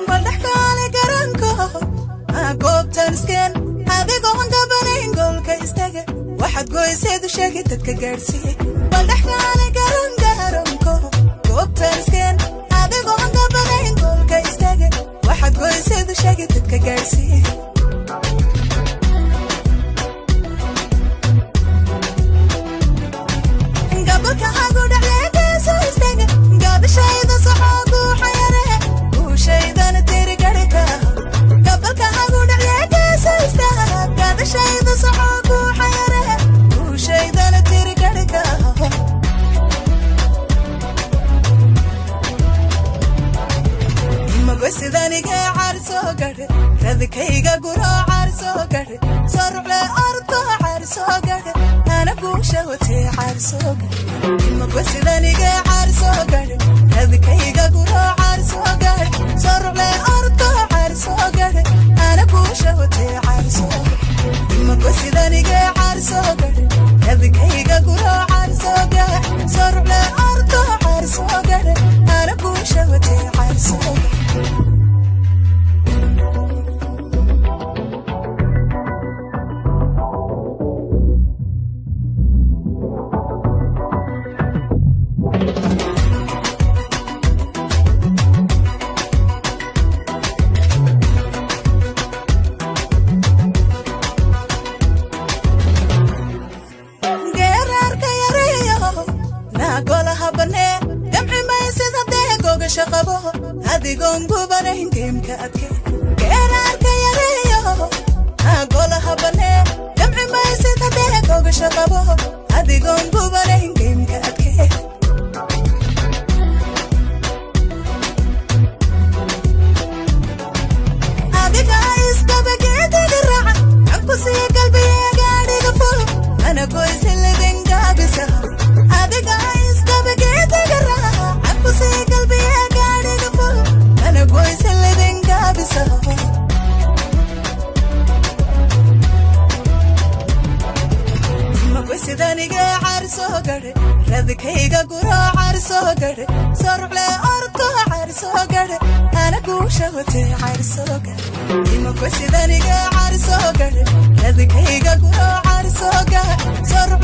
Baldhaxkaale garanko goobtan iskeen, adigoon gabanayn goolka istaga, waxaad goyseedu sheegay dadka gaadhsiiye. Baldhaxkaale garan garanko goobtan iskeen, adigoon gabanayn goolka istaga, waxaad goyseedu sheegay dadka gaadhsiiye. Gabalka hagu dhacleegeeso istaga, gaadashayda socoo guuxa yare, guushaydana tirigarhka. Gabalka hagu dhacleegeeso istaga, gaadashayda socoo guuxa yare, guushaydana tirigarhka. Magosidaniga caar soo gadhe, radikayga guro caar soo gadhe, soo rucle ordo caar soo gadhe, ana guusha watee caar soo gadhe. Magosidaniga caar soo gadhe, radikayga guro caar soo gadhe, soo rucle ordo caar soo gadhe, ana guusha watee caar soo gadhe. Magosidaniga caar soo gadhe, radikayga guro caar soo gadhe, soo rucle ordo caar soo gadhe, ana guusha watee caar soo gadhe. Geeraarka yareeyo naagolaha banee, gamci maysida dee gogasha qabo, adigoon gubanayn geemka adke. Geeraarka yareeyo naagolaha banee, gamci maysida dee gogasha qabo, adigoon gubanayn geemka adke. Adiga iskabageediga raaca anku sii galbiye gaadhiga ful, mana goysilidin gaabisa. Adiga iskabageediga raaca anku sii galbiye gaadhiga ful, mana goysilidin gaabisa. Magoysidaniga caar soo gadhe, radikayga guro caar soo gadhe, soo rucle ordo caar soo gadhe, ana guusha watee caar soo gadhe. Magoysidaniga caar soo gadhe, radikayga guro caar soo gadhe, soo rucle